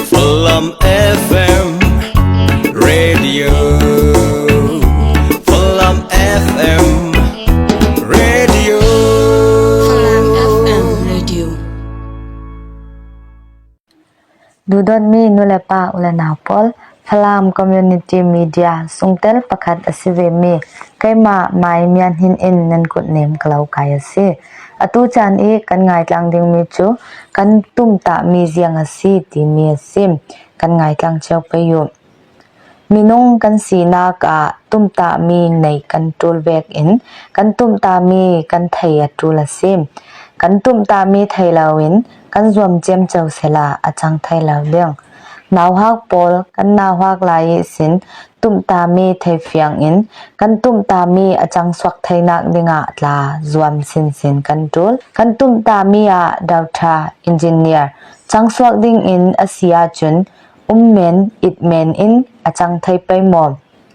Falam FM Radio. Falam FM Radio. Falam FM Radio. ດູດອນມີ ນູແລປາ ອຸແລນາວປອລ Falam Community Media ຊຸງເຕລ ປະຄັດ ອາຊີເວມີ ໄກມາ ມາຍ ມຽນ ຫິນ ອິນ ນັນ ກຸດ ເນມ ກະເລົາ ກາຍ ອາຊີ ອາຕູ ຈານ ອີ ກັນ ງາຍ ຕາງ ດິງ ມີ ຈູ ກັນ ຕຸມ ຕາ ມີ ຈຽງ ອາຊີ ຕີ ມີ ອາຊີ ກັນ ງາຍ ຕາງ ຈຽວ ໄປ ຢູ ມີ ນຸງ ກັນ ສີ ນາກ ອາ ຕຸມ ຕາ ມີ ໄນ ກັນ ຕູລ ແວກ ອິນ ກັນ ຕຸມ ຕາ ມີ ກັນ ໄທ ອາ ຕູລ ອາຊີ ກັນ ຕຸມ ຕາ ມີ ໄທ ລາວ ອິນ ກັນ ຊວມ ຈຽມ ເຈົ້າ ເຊລາ ອາ ຈາງ ໄທ ລາວ ເດງ ນາວ ຮາກ ປອລ ກັນ ນາວ ຮາກ ລາຍ ອີ ສິນ ຕຸມ ຕາ ມີ ໄທ ຟຽງ ອິນ ກັນ ຕຸມ ຕາ ມີ ອາ ຈາງ ຊວກ ໄທ ນາກ ດິງ ອາ ຕາ ຊວມ ສິນ ສິນ ກັນ ຕູລ ກັນ ຕຸມ ຕາ ມີ ອາ ດາວທາ ອິນຈິເນຍ ຈາງ ຊວກ ດິງ ອິນ ອາ ເຊຍ ອາ ຈຸນ ອຸມ ເມນ ອິດ ເມນ ອິນ ອາ ຈາງ ໄທ ໄປ ມອມ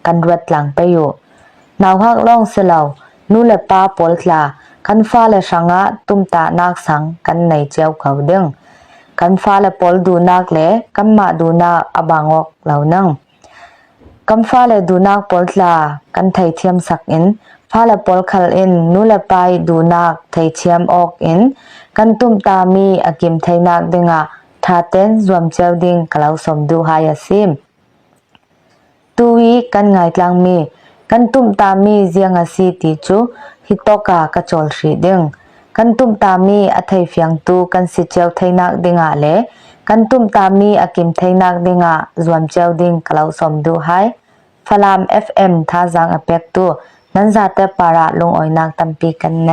ກັນ ຣວດ ລາງ ໄປ ຢູ ນາວ ຮາກ ລອງ ເຊລາວ ນູແລປາ ປອລ ຕາ ກັນ ຟ້າ ແລະ ຊະງ ອາ ຕຸມ ຕາ ນາກ ສັງ ກັນ ໄນ ຈຽວ ເກົາ ເດງ ກັນ ຟ້າ ແລະ ປອລ ດູ ນາກ ແລ ກັນ ມາ ດູ ນາກ ອາ ບາງ ອອກ ລາວ ນັງ ກຳຟ້າແລະດູນາກປອລຕາ ກັນໄທທຽມສັກອິນ ຟ້າແລະປອລຄັນອິນ ນູແລປາຍດູນາກໄທທຽມອອກອິນ ກັນຕຸ້ມຕາມີອາກິມໄທນາກເດງອາ ທາເຕັນ ລວມແຈວດິງ ກະລາວສົມດູຮາຍອາຊີມ ຕູວີກັນຫງາຍຕາງມີ ກັນຕຸ້ມຕາມີຈຽງອາຊີຕີຈູ ຮິໂຕກາກະໂຈລສີເດັງ ກັນຕຸ້ມຕາມີອາໄທຟຽງຕູກັນຊິແຈວໄທນາກເດງອາເລ ກັນຕຸ້ມຕາມີອາກິມໄທນາກເດງອາ ລວມແຈວດິງ ກະລາວສົມດູຮາຍ ຟະລາມ ເອັຟເອັມ ທ່າຈາງອາແປກຕູ ນັນຈາແຕ່ປາຣາ ລຸງອອຍນາກຕຳປີກັນໃນ